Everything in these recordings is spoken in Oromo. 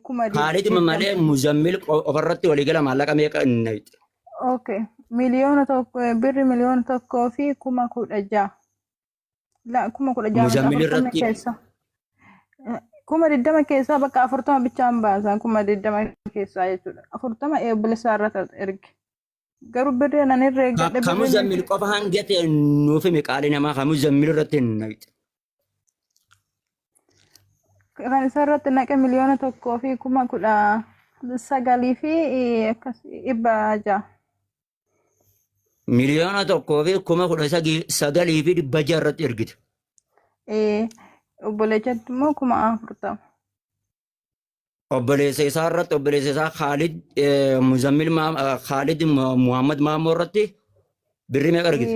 Kuma Khaaliduma malee 20. Muzammil ofarratti waliigala maallaqa meeqa naqxe? Okay. 1,000,000, birri 1,116,000. La 16,000 miti Muzammil 40 irratti keessa. 20,000 keessaa bakka 40 bichaan baasa 20,000 keessaa jechuudha. 40 obboleessaa irratti erge. Garuu birri anan irra eeggadhe ka birri Muzammil qofa hanga ta'e nuuf himi qaali namaa ka Muzammil irratti naqxe. Kan isa irratti naqe 1,019,600. 1,019,600 irratti ergite. Obboleechatti immoo 40,000. Obboleessa isaa irratti obboleessa isaa Khaalid Muzammil Khaalid Muhammad Maammoo irratti birrii meeqa ergite?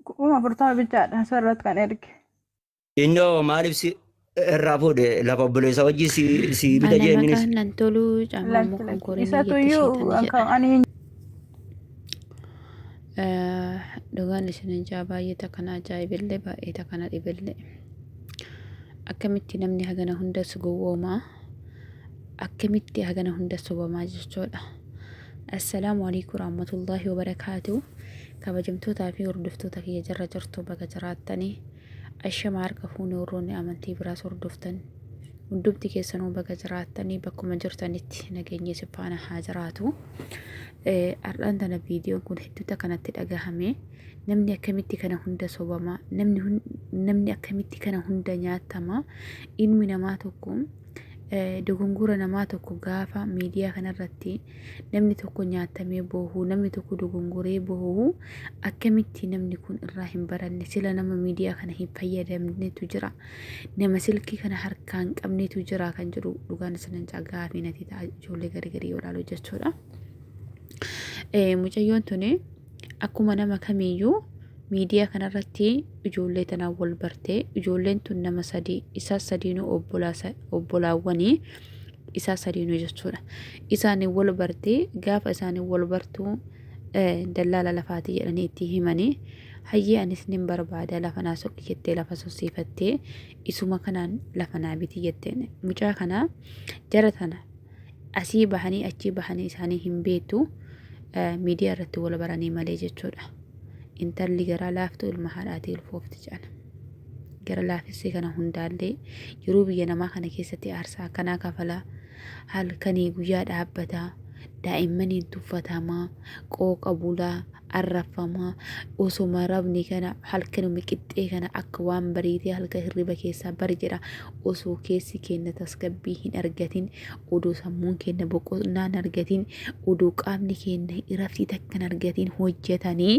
40,000 bichaadha isa irratti kan erge. Inni hoo maaliif si irraa fuudhe lafa obboleessa wajjin si bita Ana jee inninis. maqaan nan tolu caamaa Lakki mukan lakki. korinii Isatu jette iyyuu sheexanni kan jedhan. ani hin Dhugaan isinin jaa baay'ee takana ajaa'ibillee baay'ee takana dhibillee. Akkamitti namni hagana hundas gowwoomaa akkamitti hagana hunda sobamaa jechuudha. Assalaamu alaikum warahmatullahi wabarakaatu. Kabajamtootaa fi hordoftoota kiyya jarra jirtu baga jiraattanii ashama harka fuune warroonni amantii biraas hordoftan hundumti keessanuu baga jiraattanii bakkuma jirtanitti nageenyi isin faana haa jiraatu. Har'aan tana viidiyoon kun hedduu takka natti dhagahame. Namni akkamitti kana hunda sobama? Namni akkamitti kana hunda nyaatama? Ilmi namaa tokko dogongora namaa tokko gaafa miidiyaa kanarratti namni tokko nyaatamee boohu, namni tokko dogongoree boohu, akkamitti namni kun irraa hin baranne? Sila nama miidiyaa kana hin fayyadamnetu jira, nama silkii kana harkaa hin qabnetu jira kan jedhu dhugaan isinan gaafii natti ta'a ijoollee garii garii yoo ilaalu jechuudha. Mucayyoon tuni akkuma nama kamiiyyuu miidiyaa kanarratti ijoollee tanaan wal bartee, ijoolleen tun nama sadii, isaa sadiinuu obbolaawwanii isaa sadiinuu jechuudha. Isaaniin wal bartee gaafa isaaniin wal bartuu dallaala lafaatii jedhanii itti himanii, hayyee anis nin barbaada lafa naa soqi jettee lafa sossiifattee isuma kanaan lafa naa biti jetteen mucaa kanaa jara tana asii bahanii achii bahanii isaanii hin beektu miidiyaa irratti wal baranii malee jechuudha. Intalli garaa laaftu ilma haadhaatii ulfoofti jedhan. Gara laafissi kana hundaallee jiruu biyya namaa kana keessatti aarsaa akkanaa kafalaa halkanii guyyaa dhaabbataa daa'immaniin tuffatamaa qooqa bulaa arraffamaa osoma rabni kana halkanuma qixxee kana akka waan bariitee halkan hirriba keessaa bari jedha osoo keessi keenna tasgabbii hin argatin, odoo sammuun keenna boqonnaa hin argatin, odoo qaamni keenna iraftii takka hin argatin hojjetanii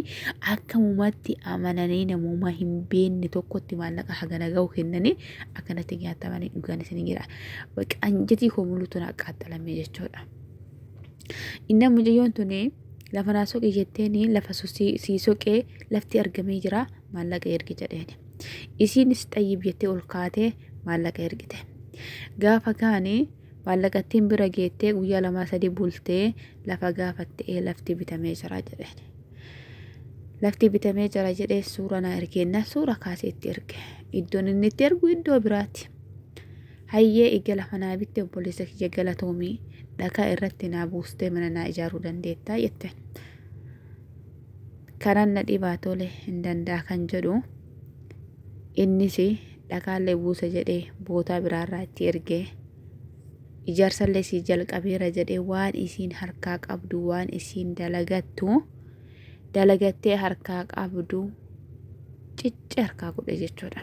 akkamumatti amananii namuma hin beekne tokkotti maallaqa hagana gahu kennanii akkanatti nyaatamanii dhugaan isin jedha. Baqa anjatii koo muluutu na qaxxalame jechuudha. Inna mucayyoon tuni lafa naa soqi jetteeni lafa sii soqee lafti argamee jira maallaqa ergi jedheeni. Isiinis xayyib jettee ol kaatee maallaqa ergite. Gaafa kaani maallaqattiin bira geettee guyyaa lamaa sadii bultee lafa gaafatte ee lafti bitamee jira jedheeni. Lafti bitamee jira jedhee suura naa ergeenna suura kaasee itti erge. Iddoon inni itti ergu iddoo biraati. Hayyee ega lafa naa bitte obboleessa kiyya galatoomi dhakaa irratti naa buustee mana naa ijaaruu dandeettaa jetteen. Kanan na dhibaa tole hin danda'a kan jedhu innis dhakaallee buusa jedhee bootaa biraarraa itti ergee ijaarsallee sii jalqabeera jedhee waan isiin harkaa qabdu waan isiin dalagattu dalagattee harkaa qabdu cicce harkaa godhe jechuudha.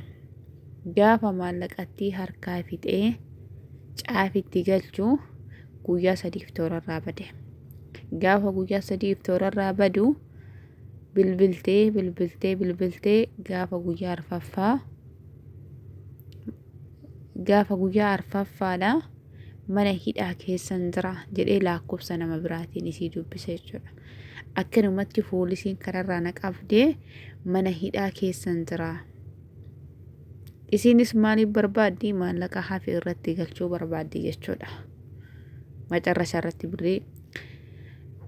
Gaafa maallaqattii harkaa fixee caafitti galchu guyyaa sadiif toorarraa bade. Gaafa guyyaa sadiif toorarraa badu bilbiltee bilbiltee bilbiltee gaafa guyyaa arfaffaa gaafa guyyaa arfaffaadha mana hidhaa keessan jira jedhee lakkoofsa nama biraatiin isii dubbise jechuudha. Akkanumatti poolisiin kararraa na qabdee mana hidhaa keessan jira. Isiinis maaliif barbaaddi? Maallaqa hafe irratti galchuu barbaaddi jechuudha. Macarrasha irratti birrii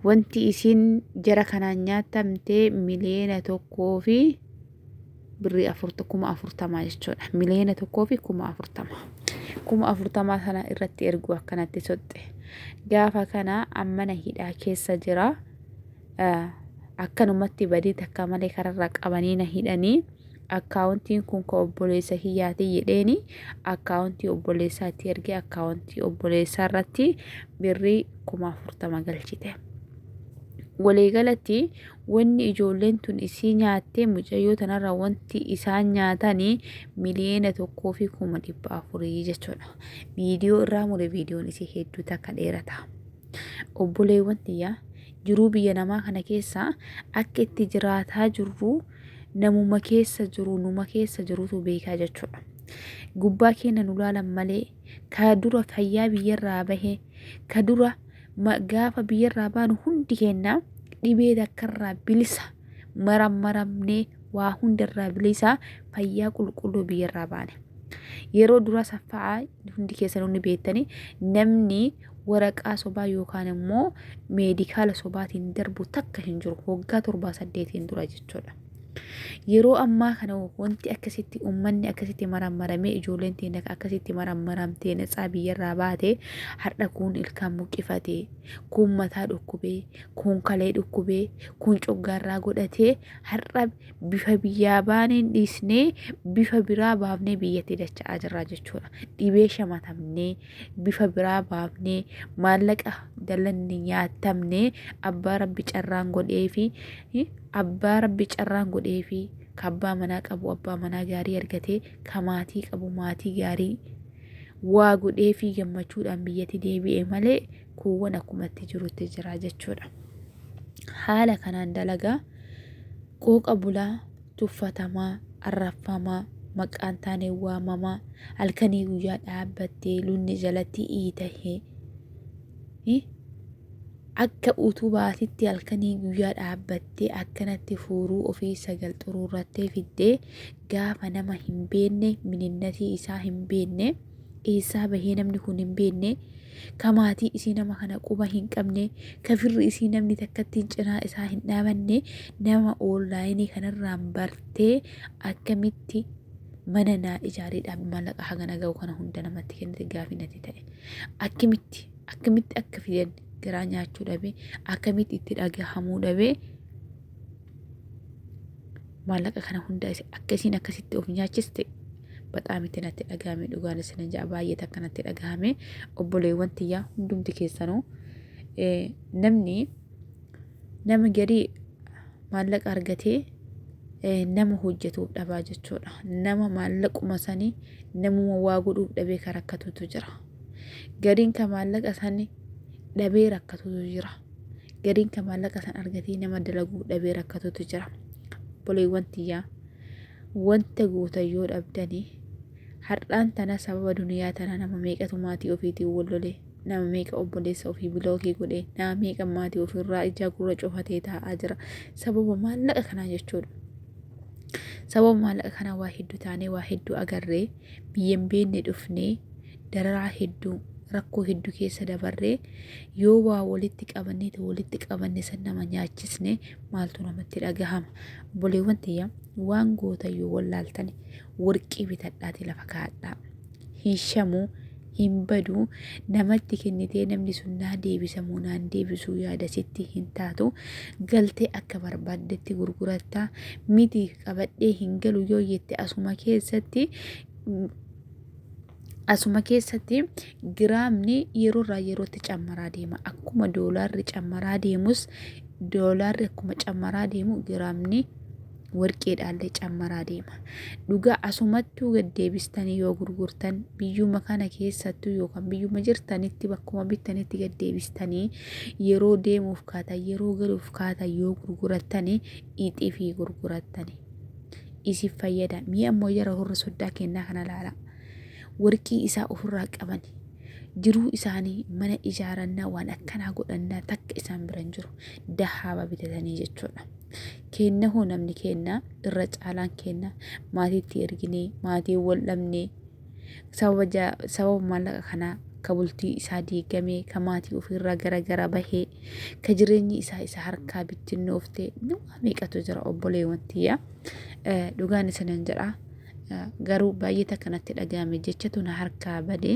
wanti isiin jara kanaan nyaatamte 1,000,000 fi birrii 40,000 jechuudha. 1,040,000. 40,000 sana irratti ergu akkanatti soxxe. Gaafa kana ammana hidhaa keessa jira. Akkanumatti badii takka malee kararraa qabanii na hidhanii akkaawuntiin kun ka obboleessa kiyyaati jedheeni akkaawuntii obboleessaatti ergee akkaawuntii obboleessaa irratti birrii 40,000 galchite. Waliigalatti wanni ijoolleen tun isii nyaattee mucayyoo tanarraa wanti isaan nyaatanii 1,400,000 jechuudha. Viidiyoo irraa mure viidiyoon isii hedduu takka dheerata. Obboleewwan tiyya jiruu biyya namaa kana keessa akka itti jiraataa jirru namuma keessa jiru numa keessa jirutu beekaa jechuudha. Gubbaa keenya nu laalan malee ka dura fayyaa biyyarraa bahe ka dura gaafa biyyarraa baanu hundi keenya dhibee takkarraa bilisa marammaramnee waa hundarraa bilisa fayyaa qulqulluu biyyarraa baane. Yeroo dura saffa'aa hundi keessanuu ni beektani namni waraqaa sobaa yookaan immoo meedikaala sobaatiin darbu takka hin jiru waggaa torbaa saddeetiin dura jechuudha. Yeroo ammaa kana wanti akkasitti uummanni akkasitti marammaramee ijoolleen teenya akkasitti marammaramtee natsaa biyyarraa baate har'a kuun ilkaan muqqifatee kuun mataa dhukkubee kuun kalee dhukkubee kuun coggaarraa godhatee har'a bifa biyyaa baaneen dhiisnee bifa biraa baafnee biyyatti dacha'aa jirra jechuudha. Dhibee shamatamnee bifa biraa baafnee maallaqa dalanne nyaatamnee abbaa rabbi carraan godheefi abbaa rabbi carraan godheefi ka abbaa manaa qabu abbaa manaa gaarii argatee ka maatii qabu maatii gaarii waa godheefi gammachuudhaan biyyatti deebi'e malee kuuwwan akkumatti jirutti jira jechuudha. Haala kanaan dalagaa qooqa bulaa tuffatamaa, arrabfamaa, maqaan taaneen waamamaa, halkanii guyyaa dhaabbattee lunni jalatti iitahee akka utubaatitti halkanii guyyaa dhaabbattee akkanatti fuuruu ofii sagal xuruurrattee fiddee gaafa nama hin beenne mininnatii isaa hin beenne eessaa bahee namni kun hin beenne ka maatii isii nama kana quba hin qabne ka firri isii namni takkattiin cinaa isaa hin dhaabanne nama oonlaayinii kanarraan bartee akkamitti mana naa ijaariidhaaf maallaqa hagana ga'u kana hunda namatti kennite gaafii natti ta'e akkamitti akkamitti akka fidan garaa nyaachuu dhabe akkamitti itti dhagahamuu dhabe maallaqa kana hunda akka isiin akkasitti of nyaachiste baxaam itti natti dhagahame dhugaan isinan ja'a baay'ee takka natti dhagahame obboleewwan tiyyaa hundumti keessanuu namni nama garii maallaqa argatee nama hojjetuuf dhabaa jechuudha nama maallaquma sanii namuma waa godhuuf dhabee ka rakkatutu jira gariin ka maallaqa sanii dhabee rakkatutu jira Gariin ka maallaqa san argatee nama dalaguu dhabee rakkatutu jira. Obboleewwan tiyyaa wanta gootan yoo dhabdani har'aan tana sababa duniyaa tana nama meeqatu maatii ofiitiin wal lole nama meeqa obboleessa ofii bilookii godhe nama meeqa maatii ofiirraa ijaa gurra cufatee taa'aa jira sababa maallaqa kanaa jechuudha. Sababa maallaqa kanaa waa hedduu taanee waa hedduu agarree biyya hin beekne dhufnee dararaa hedduu rakkoo hedduu keessa dabarree yoo waa walitti qabanneeti walitti qabanne san nama nyaachisne maaltu namatti dhagahama. Obboleewwan tiyya waan gootan yoo wallaaltani warqii bitadhaati lafa kaa'adhaa. Hin shamuu hin badu namatti kennitee namni sun naa deebisa moo naan deebisuu yaada sitti hin taatu galtee akka barbaaddetti gurguratta miti qabadhee hin galu yoo jette asuma keessatti asuma keessatti giraamni yeroorraa yerootti cammaraa deema. Akkuma doolaarri cammaraa deemus doolaarri akkuma cammaraa deemu giraamni warqeedhaallee cammaraa deema. Dhugaa asumattuu gad deebistanii yoo gurgurtan biyyuma kana keessattuu yookaan biyyuma jirtanitti bakkuma bittanitti gad deebistanii yeroo deemuuf kaatan yeroo galuuf kaatan yoo gurgurattanii ixifii gurgurattanii. Isin fayyada. Mee ammoo jara horra soddaa kennaa kana laala. Warqii isaa ofirraa qabani. Jiruu isaanii mana ijaarannaa waan akkanaa godhannaa takka isaan bira hin jiru. Dahaaba bitatanii jechuudha. Keenna hoo namni keenna irra caalaan keenna maatiitti erginee maatii wal dhabnee sababa maallaqa kanaa ka bultii isaa diigamee ka maatii ofiirraa gara gara bahee ka jireenyi isaa isa harkaa bittinnoofte waa meeqatu jira obboleewwan tiyya. Dhugaan isinan jedha. Garuu baay'ee takka natti dhaga'ame jechatu na harkaa bade.